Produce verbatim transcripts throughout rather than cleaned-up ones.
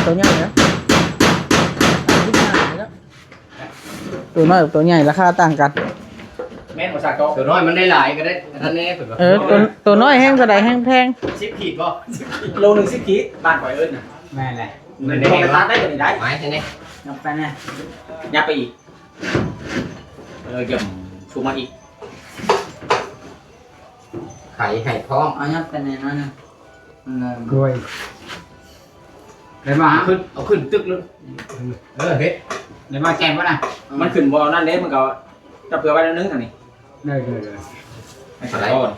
ตัวใหญ่นะ ตัวน้อยกับตัวใหญ่ราคาต่างกัน แม่นบ่ สามโต ตัวน้อยมันได้หลายก็ได้ อันนั้นแน่ เพิ่นว่า เออ ตัว ตัวน้อยแฮงเท่าใดแฮงแพง สิบขีดบ่ โลหนึ่งสิบขีด บ้านข่อยเอิ้นน่ะ แม่นแหละ มันได้แฮง ตัดได้ตัวนี้ได้ ไม้ใช่ไหม ยับไปแน่ ยับไปอีก เออ เดี๋ยวชูมาอีก ไข่ไข่ท้อง เอายับไปแน่นอนนะ มันเลย กล้วย ได้มา เอาขึ้น เอาขึ้นตึกเลย เออ เฮ็ด ได้มาแกงวะน่ะ มันขึ้นบ่นั่นเด้ มันก็จับเกลือไว้นิดนึงอันนี้ ได้ ได้ ได้ ให้ใส่ก่อน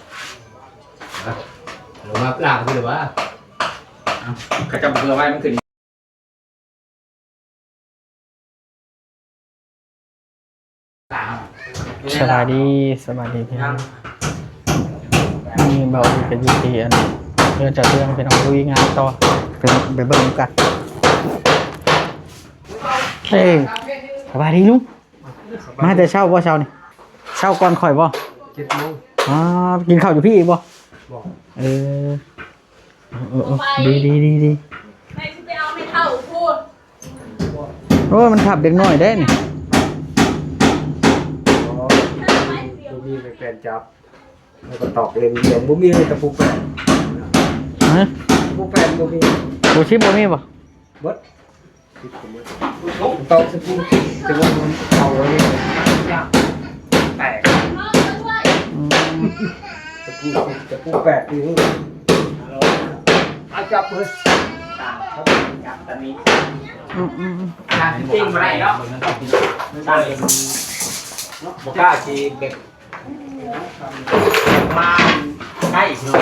ลงมาปลาคือว่า เอา เขาจับเกลือไว้มันขึ้น สบายดี สบายดีพี่น้อง นี่เบาอีกกันอยู่ที่อันเรื่องจากเรื่องพี่น้องลุยงานต่อ ไป ไปเบิ่งกัน เอ้ย สบายดีลุง มาแต่เช้าบ่เช้านี่ เช้าก่อนข่อยบ่ เจ็ดโมง อ๋อ กินข้าวอยู่พี่อีกบ่ บ่ เออ เออ เออ เออ ดี ดี ดี ดี ไปสิไปเอาไม่เท่าพูด โอ้ย มันขับเด็กน้อยได้นี่ อ๋อ บ่มีแปลนจับ แล้วก็ตอกเหล็กเดียว บ่มีเลยตะปูแปด ฮะ ตะปูแปดบ่มี ปูชิปบ่มีบ่ เบิด ตอกตะปู แต่ว่ามันเอาไว้นี่ แตก อืม ตะปู ตะปูแปดนี่ เอาจับเลย ตามเขาจับตอนนี้ อืม อืม อืม ตามจริงบ่ได้เนาะ ตามบ่กล้าสิแบบ มาใกล้เนาะ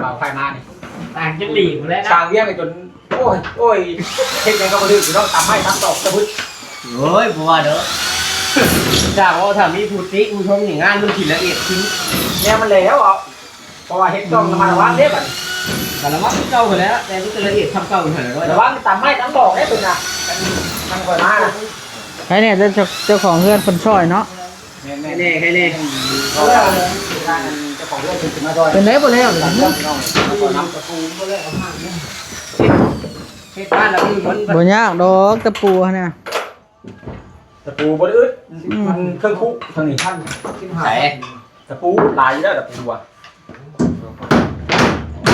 บ่าวไฟมานี่ ต่างจังหลีกหมดแล้วนะ ต่างเวียงไปจน โอ้ย โอ้ย เฮ็ดหยังก็บ่ถืกเนาะ ตำไม้ตำตอกตะบึด โอ้ย บ่ว่าเด้อ จากว่าถ้ามีผู้ติผู้ชมนี่งานมันสิละเอียดขึ้น แนวมันแล้วเอา เพราะว่าเฮ็ดต้องระมัดระวังเด้บัดนี้ ก็ระวังคือเก่าหั้นแหละ แต่มันก็ละเอียดส่ำเก่าอยู่หั่นแหละ ระวังตำไม้ตำตอกเด้เพิ่นน่ะ มันค่อยมาน่ะ ใครเนี่ย เจ้า เจ้าของเฮือนเพิ่นช่อยเนาะ แม่นๆ ใครแน่ ใครแน่ เพราะว่าทางเจ้าของเฮือนเพิ่นสิมาช่อย เป็นไดบ่แล้ว เฮ็ดบ้านหลังอื่นมัน บ่ยากดอกตะปูหั่นน่ะ ตะปูบ่ได้อึด อืม มันเครื่องคุทางนี้ พันสิบห้า ใส่ ตะปูหลายอยู่แล้วตะปูอะ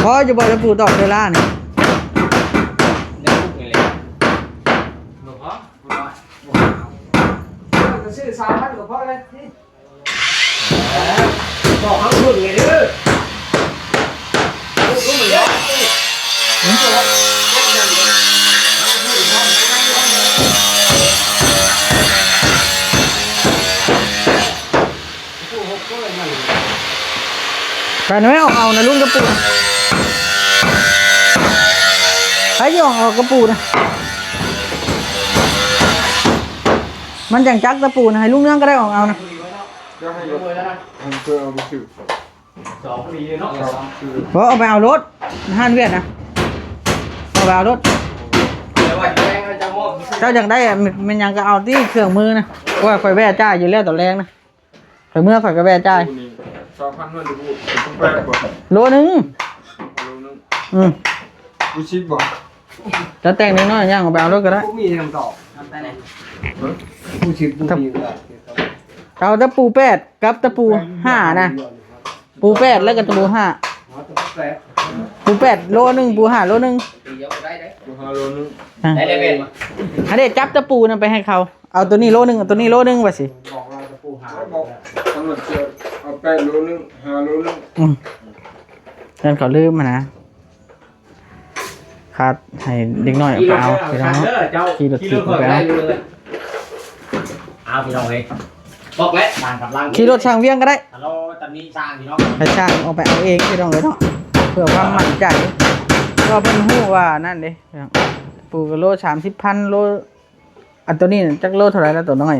พออยู่บ่ตะปูตอกเวลานี่ ในคุนี่แหละ บ่พอ บ่พอ บ่พอ ก็ซื้อสามพันก็พอแล้วนี่ เออ บอกเขาเบิ่งไงเด้อ ลูกรู้เหมือนกัน ไปหน่อยออกเอานะลุงกระปูนะ ไปสิออกเอากระปูนะ มันจังจักตะปูนะ ให้ลุงเรื่องก็ได้ออกเอานะ เดี๋ยวให้รถ ให้เพื่อนเอาไปสืบ สองปีเลยเนาะ เพราะเอาไปเอารถ ห้านเวียดนะ เอาไปเอารถ เดี๋ยวว่าจะแจ้งให้เจ้ามอบ เจ้าอยากได้อะ มัน มันยังก็เอาที่เครื่องมือนะ เพราะว่าข่อยแว่จ่ายอยู่แล้วตอนแรกนะ ข่อยเมื่อข่อยก็แว่จ่าย นี่ สองพันเท่าไหร่ลูก แปดบ่ โลหนึ่ง โลหนึ่ง อืม ผู้ชิดบ่ จะแต่งนิดหน่อยย่างออกไปเอารถก็ได้ บ่มีทางตอบ ทำไปไหน ผู้ชิดบ่มี เอาตะปูแปดกับตะปูห้านะ ปูแปดแล้วก็ตะปูห้า อ๋อ ตะปูแปด ปูแปดโลหนึ่ง ปูห้าโลหนึ่ง ตีเดียวก็ได้เด้ ปูห้าโลหนึ่ง อ่ะ ได้เลยเป็น อันนี้จับตะปูนั่นไปให้เขา เอาตัวนี้โลหนึ่ง เอาตัวนี้โลหนึ่งว่าสิ บอกเราตะปูห้า บอกตำรวจเจอ เอาแปดโลหนึ่ง ห้าโลหนึ่ง อืม นั่นเขาลืมมานะ ขาดให้เด็กน้อยเอาไปเอา พี่น้องเนาะ เจ้า ขี่รถถีบไปเอา เอาพี่น้องเอ้ย บอกแล้ว ต่างกับร่าง ขี่รถช่างเวียงก็ได้ ฮัลโหล ตอนนี้ช่างพี่น้อง ให้ช่างออกไปเอาเองพี่น้องเอ้ยเนาะ เพื่อความมั่นใจ เพราะว่าเพิ่นฮู้ว่านั่นเด้ ปูกะโลสามสิบพัน โล อันตัวนี้จักโลเท่าไหร่แล้วตัวน้อย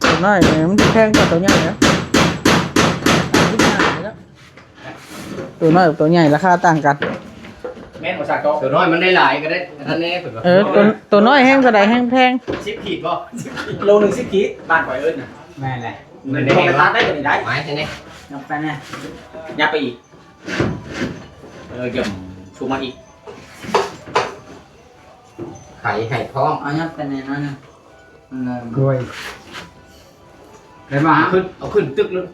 ตัวน้อยเนี่ยมันสิแพงกว่าตัวใหญ่นะ ตัวน้อยกับตัวใหญ่ราคาต่างกัน แม่นบ่ สามโต ตัวน้อยมันได้หลายก็ได้ อันนั้นแน่ เพิ่นว่า เออ ตัว ตัวน้อยแฮงเท่าใดแฮงแพง สิบขีดบ่ โลหนึ่งสิบขีด บ้านข่อยเอิ้นน่ะ แม่นแหละ มันได้แฮง ตัดได้ตัวนี้ได้ ไม้ใช่ไหม ยับไปแน่ ยับไปอีก เออ เดี๋ยวชูมาอีก ไถไห้ท้อง เอายับไปในนั้นน่ะ มันเลย โดย ได้มา เอาขึ้น เอาขึ้นตึกเลย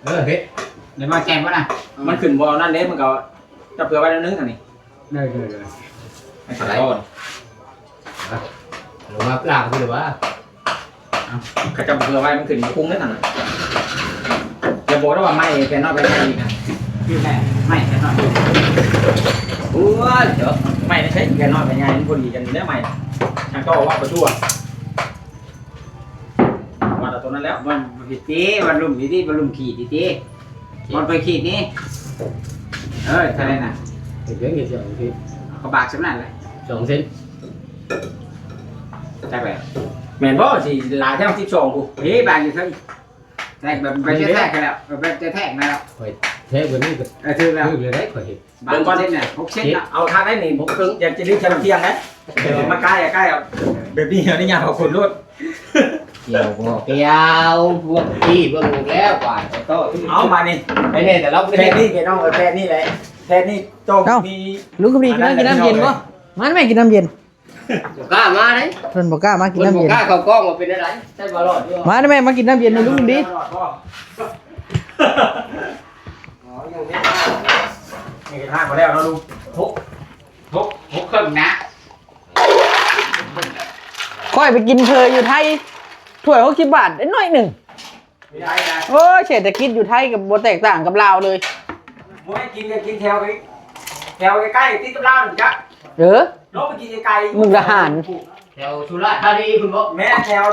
เออ เฮ็ด ได้มาแจ้งบ่นะ มันขึ้นบ่นั่นเด้ มันก็จับเกลือไว้แล้วนึงอันนี้ ได้ ได้ ได้ ให้สะท้อน ลงมาปลางคือว่า เขาจะเกลือไว้มันขึ้นมาคุ้งได้ทันน่ะ อย่าบอกนะว่าไม่แกนอกไปไงอีกนะ พี่แม่ ไม่แกนอก โอ้ย เดี๋ยว ไม่ได้ใช้แกนอกไปไง มันพอดีกันอยู่แล้วไม่ ทางก็ว่าประตูอะ ว่าแต่ตัวนั้นแล้ว บอลผิดตี บอลลุ่มผิดตี บอลลุ่มขีดผิดตี บอลไปขีดนี่ เออ เท่าไหร่น่ะ เดี๋ยวเดี๋ยวเดี๋ยวเดี๋ยว กระบากสำนักเลย สองเซน จักแหละ แม่นบ่ สิหลายแถวสิบสองกู เฮ้ย บางอยู่เท่านี้ แทกแบบ แบบจะแทกกันแล้ว แบบจะแทกมาแล้ว ข่อยแทกแบบนี้ก็ เออ ถือแล้ว ถือเลยได้ข่อยเห็น บางเส้นเนี่ย หกเส้นละ เอาทางได้นี่ หกครึ่ง อยากจะได้แค่เที่ยงนะ เดี๋ยวมาใกล้อะ ใกล้อะ แบบนี้เอาได้ยากกว่าคนรถ เกี่ยวบ่เกี่ยว พวกพี่เบิ่งแล้วกว่าจะโต้ เอามานี่ ไปเนี่ย แต่เราไม่ แพ ได้ ทย์นี่แกน้อง เออ แพทย์นี่แหละ แพทย์นี่ต้อง เอ้า มี ลุงกำลีกินน้ำ กินน้ำเย็นบ่ มาแม่กินน้ำเย็น บ่กล้ามาเลย เพิ่นบ่กล้ามากิน เพิ่น น้ำ บ่ เย็น กล้าเข้ากล้องว่าเป็นอะไร ใช่บ่รอดอยู่ มาแม่มากินน้ำเย็นในลุงดิ อ๋อ ยังไม่ นี่ก็ทานมาแล้วเนาะลุง หก หก หกครึ่งนะ ข้อยไปกินเพออยู่ไทย ถ้วยหกสิบบาทได้น้อยหนึ่ง ไม่ได้นะ โอ้ย เศรษฐกิจอยู่ไทยกับบ่แตกต่างกับลาวเลย บ่ให้กินก็กินแถวไป แถวใกล้ๆ ติดกับลาวนั่นจ้ะ เออ ลงไปกินไกลๆ มุกดาหาร แถวสุราษฎร์ธานีพุ่นบ่ แม่นแถว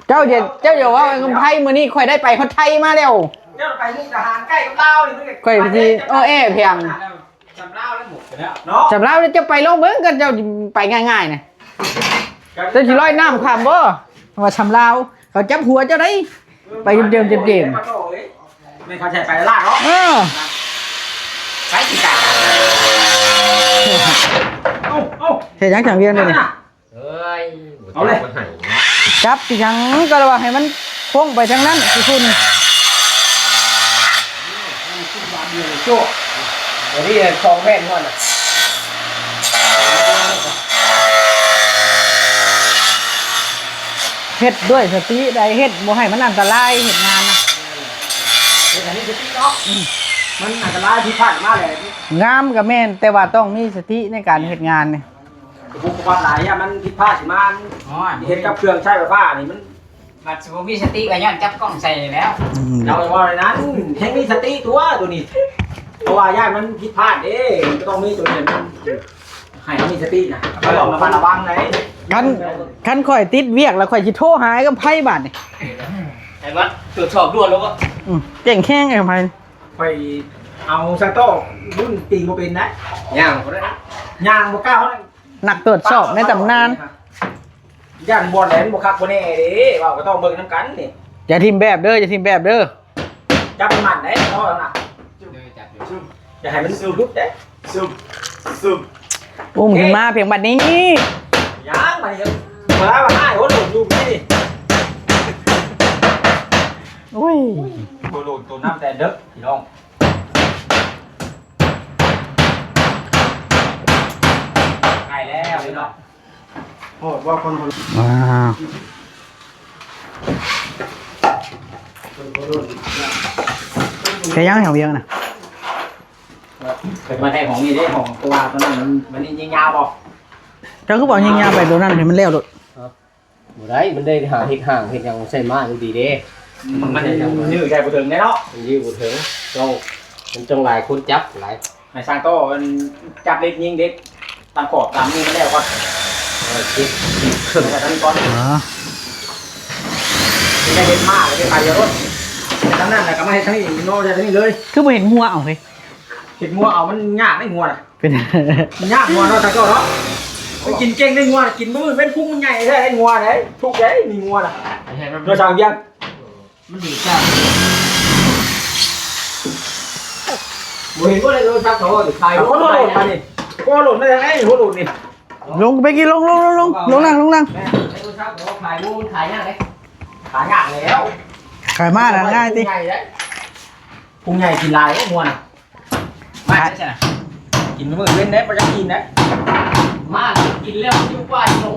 เจ้าอย่า เจ้าอย่าว่าคำไทย มื้อนี้ข้อยได้ไปฮอดไทยมาแล้ว เจ้าไปมุกดาหารใกล้กับลาวนี่มันก็ ข้อยไปที่ เออ แอเพียง สำลาวแล้วหมดไปแล้วเนาะ สำลาวแล้วเจ้าไปลองเบิ่งกัน เจ้าไปง่ายๆ นะ เจ้าสิลอยน้ำข้ามบ่ ว่าสำลาว เขาจับหัวเจ้าได้ ไปเจิมๆ เจิมๆ ไม่เข้าใจไปลากเนาะ เออ ใช้กี่กาด เอ้า เอ้า เฮ็ดหยังจังเวียนเดี๋ยวนี้ เอ้ย เอาเลย จับสิหยังก็ระวังให้มันโค้งไปทางนั้นสิคุณ โจ้ เดี๋ยวนี้สองแผ่นก่อนน่ะ เฮ็ดด้วยสติได้ เฮ็ดบ่ให้มันอันตราย เฮ็ดงานนะ เฮ็ดอันนี้สติเนาะ อืม มันอันตรายที่ผ่านมาแหละ งามก็แม่น แต่ว่าต้องมีสติในการเฮ็ดงานนี่ บุกบัตรหลายอย่างมันผิดพลาดสิมา อ๋อ เฮ็ดกับเครื่องใช้ไฟฟ้านี่มัน บัดสิบ่มีสติก็ย้อนจับกล้องใส่แล้ว อืม เราว่าอะไรนั้น ให้มีสติตัวตัวนี้ เพราะว่าย่านมันผิดพลาดเด้ มันก็ต้องมีตัวนี้ มันให้มีสตินะ ก็ต้องระมัดระวังเลย คัน คันข้อยติดเวียกแล้วข้อยสิโทรหากับไผบาดนี่ ไอ้วัดตรวจสอบด่วนแล้วก็ อืม เจ๋งแข้งไอ้ไผ ไปเอาสต๊อกรุ่นตีบ่เป็นนะ ย่างบ่ได้นะ ย่างบ่กล้าเท่านั้น นักตรวจสอบในตำนาน ย่านบ่อนแหลมบ่คักบ่แน่เด้ ว่าก็ต้องเบิ่งนำกันนี่ อย่าทิ่มแบบเด้อ อย่าทิ่มแบบเด้อ จับมันได้เนาะนะ จับอยู่ อย่าให้มันหลุดเด้ ซุ่ม ซุ่ม อุ้มขึ้นมาเพียงบัดนี้ ย่างมานี่ครับ มาว่าให้โอ้โหอยู่นี่ อุ้ย โอ้โห ตัวน้ำแต่เด็กพี่น้อง ใกล้แล้วพี่น้อง โอ้ว่าคนคน ว้าว แกย่างแถวเวียงน่ะ เกิดมาได้ของนี่ได้ของตัวตอนนั้นมัน มันนี่ยิงยาวบ่ เจ้าคือบอกยิงยาวไปตัวนั้นให้มันแล้วโลด บ่ได้ มันได้หาเฮ็ดห้างเฮ็ดหยังใส่มาดูดีเด้ มันยืดใหญ่บ่ถึงแน่เนาะ มันยืดบ่ถึง ต้อง มันต้องหลายคนจับหลาย ให้ช่างโต้มันจับเล็กยิงเด็ก ตามขอบตามนี่มันแล้วก่อน เออ คิด คิดเครื่อง แต่ตอนนี้ก่อน อ๋อ ที่ได้เฮ็ดมาแล้วได้ไปเยอะรถ แต่ทั้งนั้นแหละก็มาเฮ็ดทั้งนี้เนาะ เฮ็ดทั้งนี้เลย คือบ่เห็นงัวเอาเฮ้ย เฮ็ดงัวเอามันยากได้งัวน่ะ เป็น มันยากงัวเนาะ ช่างโต้เนาะ ไปกินเก่งได้งัวน่ะ กินมื้อเป็นพุงมันใหญ่แท้ได้งัวไหน ทุกข์ได้มีงัวน่ะ ไม่ใช่มัน โดยช่างเวียง มันดีจ้า บ่เห็นบ่ได้โทรศัพท์เขาว่าขาย เอา หัวโหลดมานี่ หัวโหลดมาจากไหนหัวโหลดนี่ ลงไปกิน ลง ลง ลง ลง ลงนั่ง ลงนั่ง แม่โทรศัพท์เขาขายหมูมันขายยากเลย ขายยากแล้ว ขายมาแล้วง่ายติ พุงใหญ่เลย พุงใหญ่กินหลายหัวน่ะ มาใช่ไหม กินมื้อเว้นได้บ่จะกินนะ มากินแล้วอยู่บ้านหนู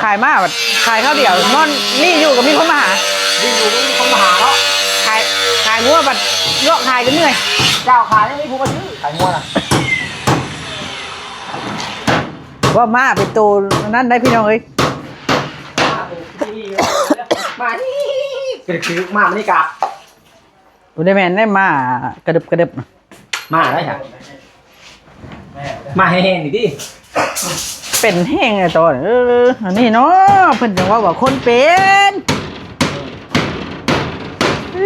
ขายมาบัดขายข้าวเดียว นอนนี่อยู่ก็มีคนมาหา นี่อยู่ก็มีคนมาหาเนาะ ขาย ขายงัวบัดเลาะขายก็เมื่อย เจ้าขายยังมีผู้มาซื้อ ขายงัวน่ะ ว่ามาเป็นตัวนั้นได้พี่น้องเอ้ย มานี่ เป็นคือมานี่กะ บ่ได้แม่นได้มากระดึบกระดึบนะ มาได้ค่ะ มาแห้งๆนี่ติ เป็นแห้งไอ้ตอน เออ อันนี้เนาะ เพิ่นจังว่าว่าคนเป็น เอ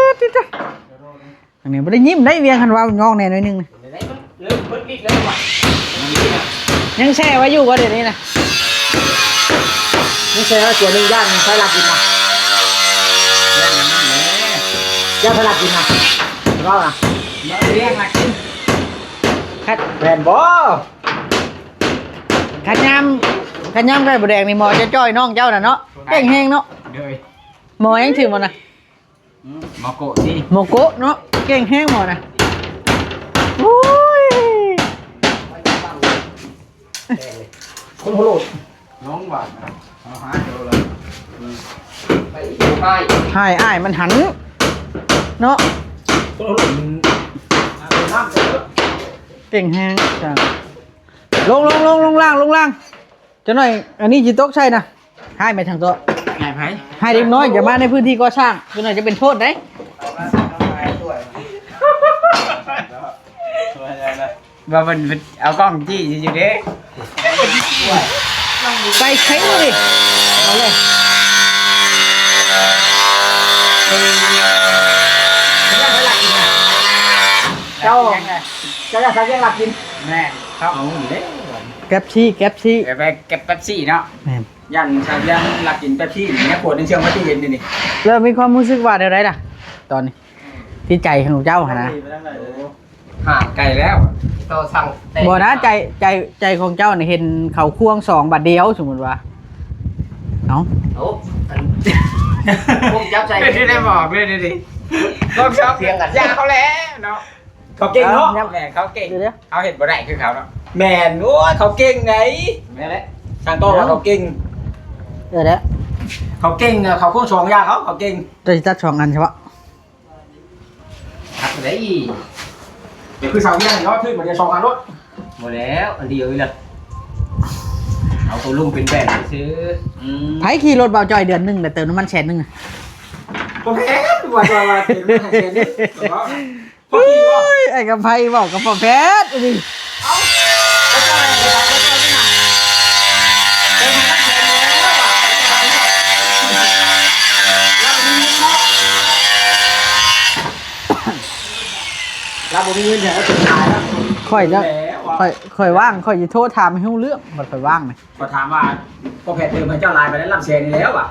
อ ติดจ้ะ อันนี้บ่ได้ยิ้มได้เวียงคันเว้ายองแน่หน่อยหนึ่งนะ เริ่มเพิ่นปิดแล้วว่ะ ยังแช่ไว้อยู่บ่เดี๋ยวนี้นะ ยังแช่ไว้ตัวหนึ่งย่านไฟลักกินนะ ย่านไฟลักกินนะ รอดนะ เรื่องมากิน คัด แม่นบ่ คัดยาม คัดยามไข่บ่แดงนี่หมอจะจ้อยน้องเจ้าน่ะเนาะ เก่งแฮงเนาะ โดย หมอยังถือหมดนะ อืม หมอโกะสิ หมอโกะเนาะ เก่งแฮงหมอนะ โอ้ย คนหัวโลด น้องหวานนะ เอาหาเดี๋ยวเลย อืม ไปอีก อ้าย อ้าย อ้ายมันหัน เนาะ คนหัวโลดมัน เอาน้ำไปเถอะ เก่งแฮงจ้ะ ลง ลง ลง ลงล่าง ลงล่าง จักหน่อย อันนี้สิตกใส่นะ ให้ไปทางโต๊ะ ให้ไผ ให้เด็กน้อยอย่ามาในพื้นที่ก่อสร้าง จักหน่อยจะเป็นโทษเด้ ว่ามันเอากล้องจี้อยู่เด้ ไปใช้เลย เอาเลย เจ้า เจ้าอยากสักเรื่องหลักกิน แม่นครับ เอาอยู่เด้ แก๊ปซี่ แก๊ปซี่ เดี๋ยวไปเก็บเป๊ปซี่เนาะ แม่น ย่านชาวเวียงลักกินเป๊ปซี่นี่ ขวดหนึ่งเชื่อมไว้ตู้เย็นนี่นี่ แล้วมีความรู้สึกว่าแนวใดล่ะ ตอนนี้ ที่ใจของเจ้าหั้นนะ ห่างไกลแล้ว ต่อสั่งแต่ บ่นะ ใจ ใจ ใจของเจ้าเนี่ยเห็นเขาควงสองบาทเดียว สมมุติว่า เอ้า โอ้ อัน พวกจับใส่ ไม่ได้บอกเลยดิ พวกชอบเถียงกัน อยากเขาแล้วเนาะ เขาเก่งเนาะ เอ้า แม่นเขาเก่ง เดี๋ยวๆ เขาเห็นบ่ได้คือเขาเนาะ แม่น โอ้ย เขาเก่งไง แม่นแหละ ช่างต้อว่าเขาเก่ง เออ แล้ว เขาเก่งอะ เขาควงสองอย่างเขา เขาเก่ง เจ้าสิตัดสองอันใช่ปะ ตัดได้อีก เดี๋ยวคือเสาเวียงเนาะ ถือมาเดี๋ยวสองอันรถ หมดแล้ว อันเดียวนี่แหละ เอาตัวลุงเป็นแบบซื้อ อืม ไผขี่รถเบาจ่อยเดือนหนึ่งแต่เติมน้ำมันแสนหนึ่งอะ บ่แพง ว่าจะว่าเติมน้ำมันแสนหนึ่ง โอ้ย ไอ้กำไพบอกกับพ่อแพทย์นี่ เราบ่มีเงินเดือนก็ตายแล้ว ข่อยจะ ข่อย ข่อยว่าง ข่อยจะโทรถามให้รู้เรื่อง มันข่อยว่างไหม ก็ถามว่า พ่อแพทย์เติมให้เจ้าลายไปได้รับแชร์นี่แล้วอ่ะ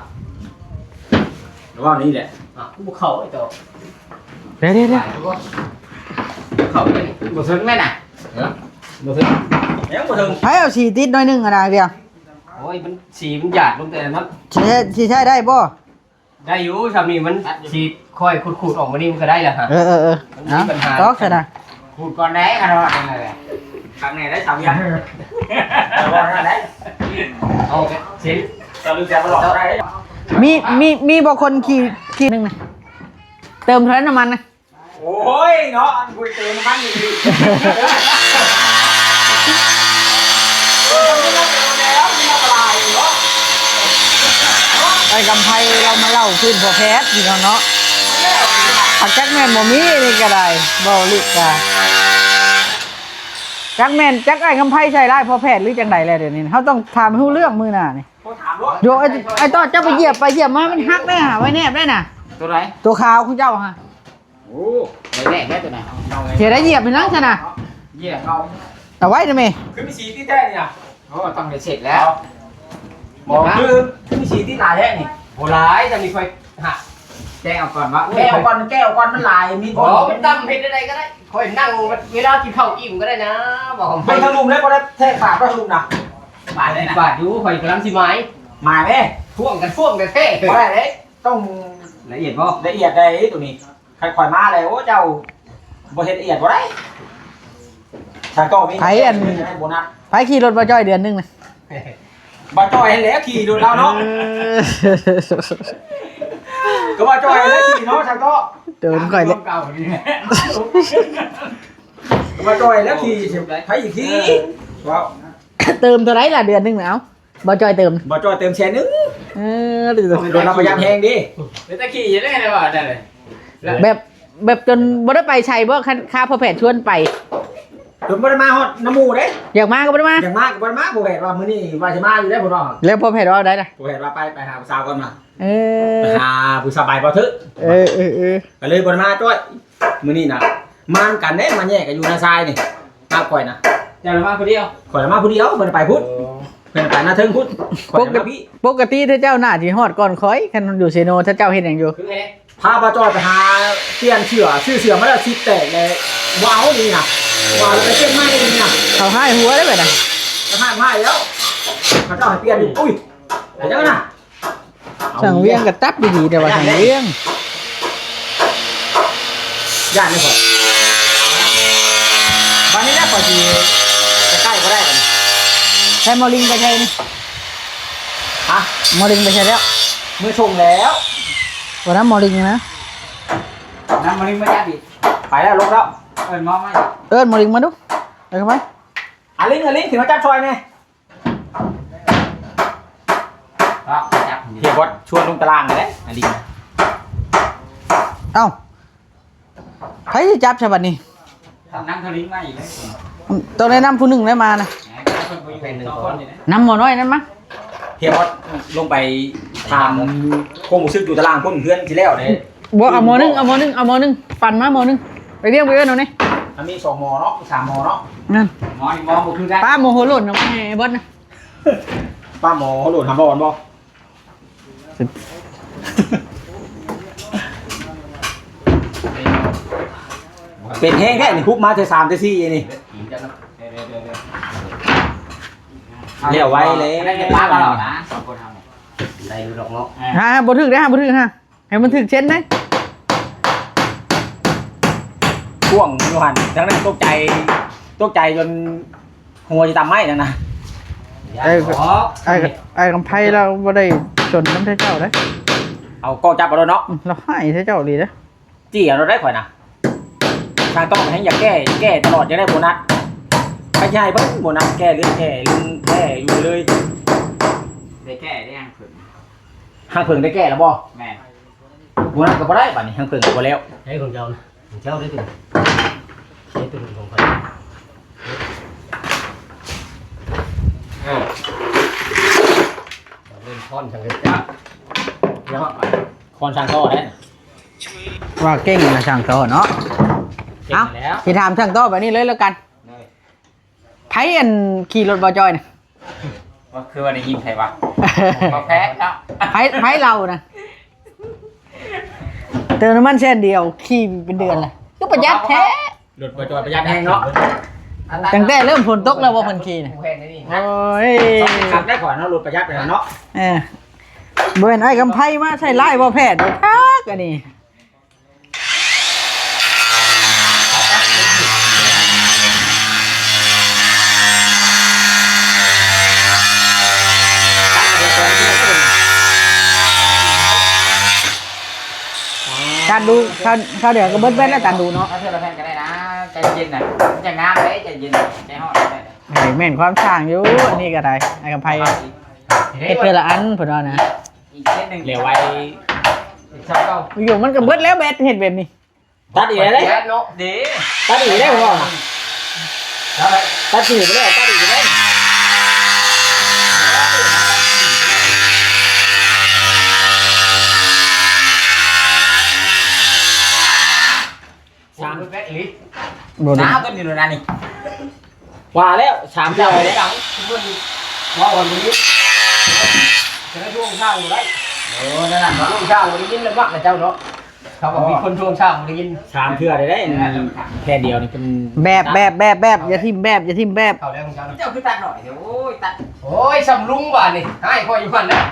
หรือว่านี่แหละ อ่ะ กูบ่เข้าไอ้ตัว เดี๋ยวเดี๋ยวเดี๋ยว เข้าไป บ่ถึงเลยน่ะ เออ บ่ถึง ยังบ่ถึง ให้เอาสีติดหน่อยหนึ่งอะนะเดียว โอ้ย มันสีมันหยาดลงแต่นั้น สีใช้ สีใช้ได้บ่ ได้อยู่ สามีมันสีค่อยขูดๆออกมานี่มันก็ได้แล้วฮะ เออเออเออ มันมีปัญหา ตอกใส่นะ ขูดก่อนได้ขนาดนั้นเลย ทางไหนได้สามอย่าง แต่ว่าได้ เอาสิ เราดูแจมาหลอกได้ มี มี มีบ่คนขี่ ขี่หนึ่งนะ เติมเท่านั้นน้ำมันนะ โอ้ยเนาะ อันคุยเติมน้ำมันอยู่ดี ไอ้กำไพเรามาเล่าขึ้นพอแพทย์พี่น้องเนาะ อาจักแม่นบ่มีนี่ก็ได้ บ่ลึกกะ จักแม่น จักไอ้กำไพใส่ร้ายพอแพทย์หรือจังใดแล้วเดี๋ยวนี้ เฮาต้องถามให้รู้เรื่องมื้อหน้านี่ โทรถามรถ โย ไอ้ ไอ้ต้อเจ้าไปเหยียบไปเหยียบมา มันหักได้หาไว้แนบได้น่ะ ตัวไหน ตัวขาวของเจ้าฮะ โอ้ ไว้แนบได้ตัวไหน เสียได้เหยียบไปนั่งซะน่ะ เหยียบเอา เอาไว้นะแม่ คือมีสีที่แท้นี่น่ะ โอ้ ต้องได้เช็ดแล้ว บอกคือ คือมีสีที่หลายแท้นี่ โห หลาย แต่มีค่อยหัก แกะออกก่อนวะ แกะออกก่อน แกะออกก่อน มันหลาย มีผล อ๋อ มันดำเฮ็ดได้ก็ได้ ค่อยนั่ง เวลากินข้าวอิ่มก็ได้นะ บอกผม ไปทางลุ่มแล้วก็ได้แทะปากก็ลุ่มนะ บาดเลยนะ บาดอยู่ ข่อยกำลังสิหมาย หมายไหม พ่วงกันพ่วงกันแท้ บ่ได้เลย ต้อง ละเอียดบ่ ละเอียดได้ตัวนี้ คันข่อยมาเลย โอ้ เจ้า บ่เฮ็ดละเอียดบ่ได้ ถ้าก็มี ไผอัน ได้โบนัส ไผขี่รถบ่จ่อยเดือนหนึ่งนะ บ่าวจ้อยแหละขี่รถลาวเนาะ เออ ก็บ่าวจ้อยแหละขี่เนาะ ช่างต้อ เดี๋ยวมันค่อยเลย เก่านี่แหละ ก็บ่าวจ้อยแหละขี่ ไผสิขี่ ว้าว เติมเท่าไหร่ล่ะเดือนหนึ่งน่ะ เอ้า บ่าวจ้อยเติม บ่าวจ้อยเติมแสนหนึ่ง เออ เดี๋ยว รถเราประหยัดแฮงเด้ เดี๋ยวตะกี้ยังได้เลยว่ะ ได้เลย แบบ แบบจนบ่ได้ไปไสบ่ คัน ค่าพ่อแพทย์ชวนไป จนบ่ได้มาฮอดนำหมู่เด้ อยากมาก็บ่ได้มา อยากมาก็บ่ได้มา พ่อแพทย์ว่ามื้อนี้ว่าสิมาอยู่เด้ เพิ่นว่า แล้วพ่อแพทย์ว่าได้ล่ะ พ่อแพทย์ว่าไป ไปหาผู้สาวก่อนมา เออ ไปหาผู้สาวใบบ่เถอะ เออ เออ เออ ก็เลยบ่ได้มาจ้อย มื้อนี้น่ะ มานำกันเด้ มาแยกกันอยู่นาซายนี่ มาข่อยนะ เจ้าละมาผู้เดียว ข่อยละมาผู้เดียว เพิ่นไปพุ้น โอ้ เพิ่นไปนาเทิงพุ้น ข่อยละมาพี่ ปกติ ปกติถ้าเจ้าน่าสิฮอดก่อนข่อย คันอยู่เซโน ถ้าเจ้าเฮ็ดหยังอยู่ คือไง พาบ่าวจ้อยไปหาเปลี่ยนเสื้อ ซื้อเสื้อมาแล้วสิแตกเลย บ่เอานี่นะ ว่าแล้วไปเปลี่ยนใหม่นี่นะ เขาหายหัวได้บัดน่ะ เขาหายหัวแล้ว เขาเจ้าให้เปลี่ยนอยู่ อุ้ย ไปจังนะ ช่างเวียงก็ตัดดีๆ แต่ว่าช่างเวียง ย่านนี่ข่อย บัดนี้นะข่อยสิไปใกล้บ่ได้บัดนี้ ใช้หมอลิงไปใช้นี่ ฮะ หมอลิงไปใช้แล้ว มื้อส่งแล้ว วันนั้นหมอลิงนะ น้ำมันลิงมาจับอีก ไปแล้ว ลงแล้ว เอิ้นหมอมาอีก เอิ้นหมอลิงมาดู ไปเข้าไป อาลิง อาลิง ขึ้นมาจับซอยแหน่ ครับ จับ เฮียบอสชวนลงตารางเลย อาลิง เอ้า ไผสิจับซะบัดนี้ นั่งทะลิงมาอีกแล้ว ต้องได้นำผู้หนึ่งได้มานะ แหม เพิ่นบ่อยู่สองคนนี่นะ นำหมอน้อยนั้นมา เฮียบอสลงไปถามความรู้สึกอยู่ตารางพุ้น เฮือนสิแล้วเด้ บ่ เอาหมอหนึ่ง เอาหมอหนึ่ง เอาหมอหนึ่ง ปั่นมาหมอหนึ่ง ไปเรียกไปเอิ้นเอานี่ มันมีสองหมอเนาะ มีสามหมอเนาะ นั่น หมอนี่หมอบ่คือกัน ป้าโมโหโลดนะ ไอ้บอสนะ ป้าหมอโหลดหาบ่อนบ่ เป็นแฮงแท้นี่ ฮุบมาแต่สามแต่สี่นี่ เดี๋ยวๆๆ เลี้ยวไว้เลย ได้แต่ป้าตลอดนะ สองคนเฮาเนี่ย ได้อยู่ดอกเนาะ ฮะ บ่ถืกเด้อ ฮะ บ่ถืก ฮะ ให้มันถืกเส้นเด้อ พ่วงอยู่หั่น ทั้งนั้นตกใจ ตกใจจนหัวจะตำไหม้นั่นนะ ไอ้ ไอ้ ไอ้กำไพเราบ่ได้สนนำแต่เจ้าเด้อ เอาก็จับเอาโลดเนาะ อืม เราให้แต่เจ้าอีหลีเด้อ จี้เอาโลดได้ข่อยนะ ช่างต้องให้อยากแก้ แก้ตลอด อยากได้โบนัส ไปใหญ่เบิ่งโบนัส แก้เรื่องแก้เรื่องแก้อยู่เลย ได้แก้ได้ยังเพิ่น ห้างเพิ่งได้แก้แล้วบ่ แม่น โบนัสก็บ่ได้บัดนี้ ห้างเพิ่งก็บ่แล้ว ใช้ของเจ้านะ ของเจ้าได้ตัว ใช้ตัวของใคร อ่า เล่นค้อนทางเจ้า แล้วก็ไป ค้อนช่างต้อได้ ว่าเก่งนะช่างต้อเนาะ เก่ง เอ้า แล้ว สิถามช่างต้อแบบนี้เลยแล้วกัน เลย ไผอันขี่รถบ่าวจ้อยน่ะ ว่าคือว่าได้ยินไผวะ บ่แพ้เนาะ ไผ ไผเรานะ เติมน้ำมันแสนเดียว ขี่เป็นเดือนเลย ก็ประหยัดแท้ รถบ่าวจ้อยประหยัดแฮงเนาะ ตั้งแต่เริ่มฝนตกแล้วบ่เพิ่นขี่น่ะ ผู้แพงนี่ โอ้ย ต้องขับได้ก่อนเนาะ รถประหยัดไปแล้วเนาะ เออ บ่แม่นไอ้กำไพมาใส่ร้ายบ่แพทย์ดอกคักอันนี้ จานดู ข้าว ข้าวเดียวก็เบิดแบตแล้วจานดูเนาะ เอาเทื่อละแผ่นก็ได้นะ ใจเย็นน่ะ มันจะงามเด้ ใจเย็น ใจฮ้อนเด้ เฮ้ย แม่นความช่างอยู่ อันนี้ก็ได้ ไอ้กำไพ เฮ็ดเทื่อละอัน เพิ่นว่านะ อีกเส้นหนึ่ง เหลือไว้ อีกสองเก้า อยู่มันก็เบิดแล้วแบตเฮ็ดแบบนี้ ตัดอีกแล้วเด้ แก๊สเนาะ เด้ ตัดอีกแล้วพ่อ ตัดอีกแล้ว ตัดอีกแล้ว สาม แบตอีหลี บ่ได้ น้าต้นอยู่นั่นนี่ ว่าแล้วสามเทื่อเลย หลังเพิ่นว่าวันนี้ จะได้ช่วงเช้าอยู่ได้ โอ้ นั่นน่ะ ช่วงเช้าบ่ได้ยินแล้วมักนะเจ้าเนาะ เขาบอกมีคนช่วงเช้าบ่ได้ยิน สามเทื่อได้ได้ แค่เดียวนี่เป็น แบบ แบบ แบบ แบบ อย่าทิ่มแบบ อย่าทิ่มแบบ เขาแล้วของเจ้าเนาะ เจ้าคือตัดหน่อยเดี๋ยว โอ้ย ตัด โอ้ย สำลุงบาดนี่ ให้ข้อยอยู่หั่นแล้ว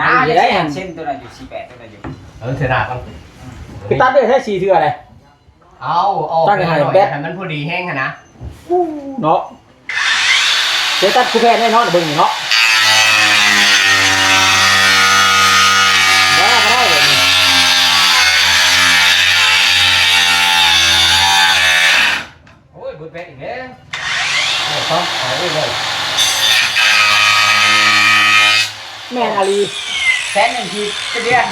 น้า อย่าได้หั่น เส้นตัวนั้นอยู่ สี่แปด ตัวนั้นอยู่ เออ เสียดายก่อน คือตัดได้แค่สี่เทื่อเลย เอาออก ตั้งให้ หน่อย แบต ให้มันพอดีแฮงหั้นนะ อู้ เนาะ เดี๋ยวตัดคู่แพทย์แน่นอน เบิ่งนี่เนาะ เปิดแป๊กอีกแล้ว เออต้องขายอีกเลย แม่นอาลี แสนหนึ่งทีเดียว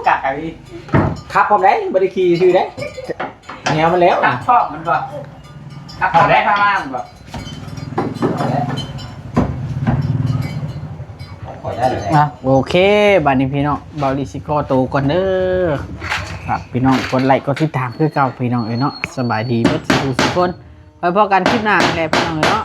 กะอาลี ขับพร้อมได้บ่ได้ขี่ซื่อได้ แนวมันแล้ว ขับพร้อมมันบ่ ขับพร้อมได้พามามันบ่ ขอได้เลย อ่ะ โอเค บัดนี้พี่น้อง เบาลีสิขอตัวก่อนเด้อ ฝากพี่น้องกดไลค์กดติดตามคือเก่าพี่น้องเอ้ยเนาะ สบายดีเบิดสุขสุขคน ไปพบกันคลิปหน้าแหละพี่น้องเอ้ยเนาะ